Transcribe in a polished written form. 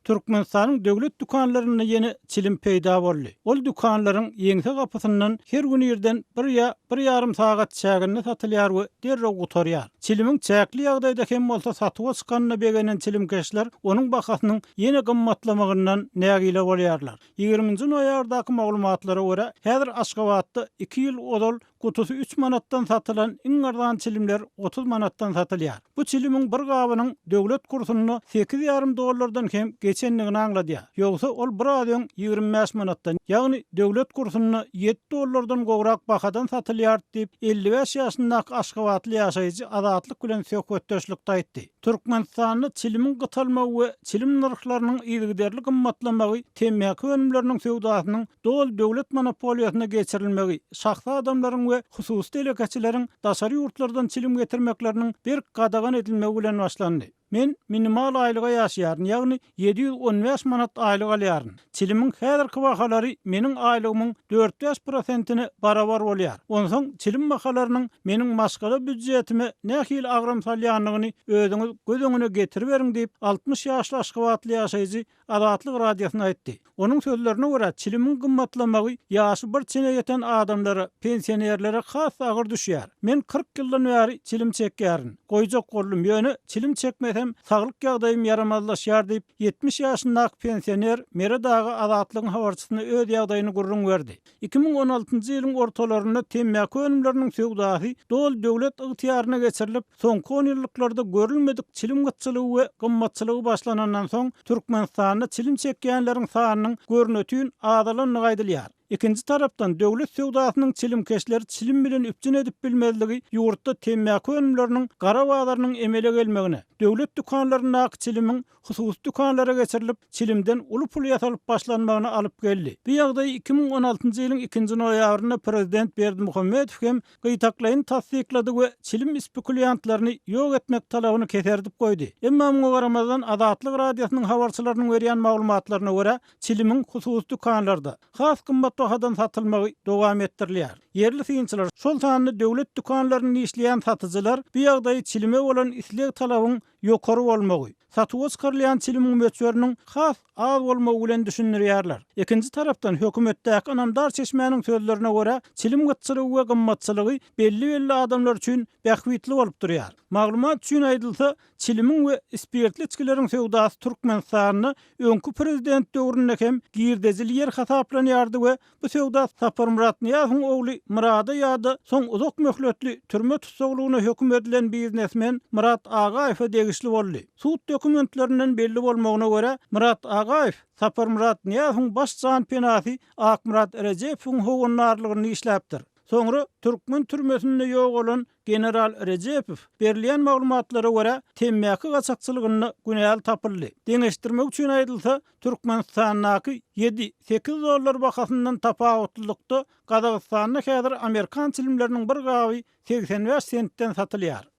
Türkmenistanyň döwlet dükanlarynda ýene çilim peýda boldy. Ol dükanlaryň ýeňse gapysyndan her gün irden bir ýa bir ýarym sagat çäginde satylýar we derrew gutarýar. Çilimiň çäkli ýagdaýda hem bolsa satuwa çykanyna begenen çilimkeşler onuň bahasynyň ýene gymmatlamagyndan nägile bolýarlar. Ýigriminji noýabrdaky maglumatlara görä, häzir Aşgabatda iki ýyl ozal Gutusy üç manatdan satylan iň arzan çilimler 30 manatdan satylýar. Bu çilimiň bir gabynyň döwlet kursunda sekiz ýarym dollardan hem geçendigini aňladýar. Ýogsa ol biraz öň 25 manatdan, ýagny döwlet kursunda ýedi dollardan gowrak bahadan satylýardy diýip, 55 ýaşyndaky aşgabatly ýaşaýjy Azatlyk bilen söhbetdeşlikde aýtdy. Türkmenistanda çilimiň gytalmagy we çilim nyrhlarynyň yzygiderli gymmatlamagy temmäki önümleriniň söwdasynyň doly döwlet monopoliýasyna geçirilmegi, şahsy adamlaryň we hususy telekeçileriň daşary ýurtlardan çilim getirmekleriniň berk gadagan edilmegi bilen başlandy. Men minimal aýlyga ýaşaýaryn, ýagny 715 manat aýlyk alýaryn. Çilimiň häzirki bahalary meniň aýlygymyň dört-bäş prosentine barabar bolýar. Onsoň çilim bahalarynyň meniň maşgala býudjetime nähili agram salýandygyny özüňiz göz öňüne getiriberiň diýip, 60 ýaşly aşgabatly ýaşaýjy Azatlyk Radiosyna aýtdy. Onuň sözlerine görä, çilimiň gymmatlamagy ýaşy bir çene ýeten adamlara, pensionerlere has agyr düşýär. Men 40 ýyldan bäri çilim çekýärin. Goýjak boldum, ýöne çilim çekmesem, saglyk ýagdaýym ýaramazlaşýar diýip, 70 ýaşyndaky pensioner Meret aga Azatlygyň habarçysyna öz ýagdaýyny gürrüň berdi. 2016-njy ýylyň ortalarynda temmäki önümleriniň söwdasy doly döwlet ygtyýaryna geçirilip, soňky onýyllyklarda görülmedik çilim gytçylygy we gymmatçylygy başlanandan soň, Türkmenistanda çilim çekýänleriň sanynyň görnetin azalandygy aýdylýar. Ikinji tarapdan, döwlet söwdasynyň çilimkeşleri çilim bilen üpjün edip bilmezligi ýurtda temmäki önümleriniň gara bazarynyň emele gelmegine, döwlet dükanlaryndaky çilimiň hususy dükanlara geçirilip, çilimden uly pul ýasalyp başlanmagyna alyp geldi. Bu ýagdaýy 2016-njy ýylyň ikinji noýabrynda prezident Berdimuhamedow hem gytaklaýyn tassyklady we çilim spekulýantlaryny ýok etmek talabyny keserdip goýdy. Emma muňa garamazdan, Azatlyk Radiosynyň habarçylarynyň berýän maglumatlaryna görä, çilimiň hususy dükanlarda has gymmat bahadan satylmagy dowam etdirilýär. Ýerli synçylar, şol sanda döwlet dükanlarynda işleýän satyjylar bu ýagdaýy çilime bolan isleg-talabyň ýokary bolmagy, satuwa çykarylýan çilimiň möçberiniň has az bolmagy bilen düşündirýärler. Ikinji tarapdan, hökümetdäki ynamdar çeşmäniň sözlerine görä, çilim gytçylygy we gymmatçylygy belli-belli adamlar üçin bähbitli bolup durýar. Maglumat üçin aýdylsa, çilimiň we spirtli içgileriň söwdasy Türkmenistanda öňki prezident döwründe hem girdejili ýer hasaplanýardy we Bu söwda Saparmyrat Nyýazowyň ogly Myrada ýa-da soň uzak möhletli türme tussaglygyna höküm edilen biznesmen Myrat Agaýewe degişli boldy. Sud dokumentlerinden belli bolmagyna görä, Myrat Agaýew Saparmyrat Nyýazowyň baş janpenasy Akmyrat Rejepowyň howandarlygynda işläpdir. Soňra türkmen türmesinde ýogalan General Rejepow, berilýän maglumatlara görä, temmäki gaçakçylygynda günäli tapyldy. Deňeşdirmek üçin aýdylsa, Türkmenistandaky ýedi, sekiz dollar bahasyndan tapawutlylykda, Gazagystanda häzir amerikan çilimleriniň bir gaby 85 sentden satylýar.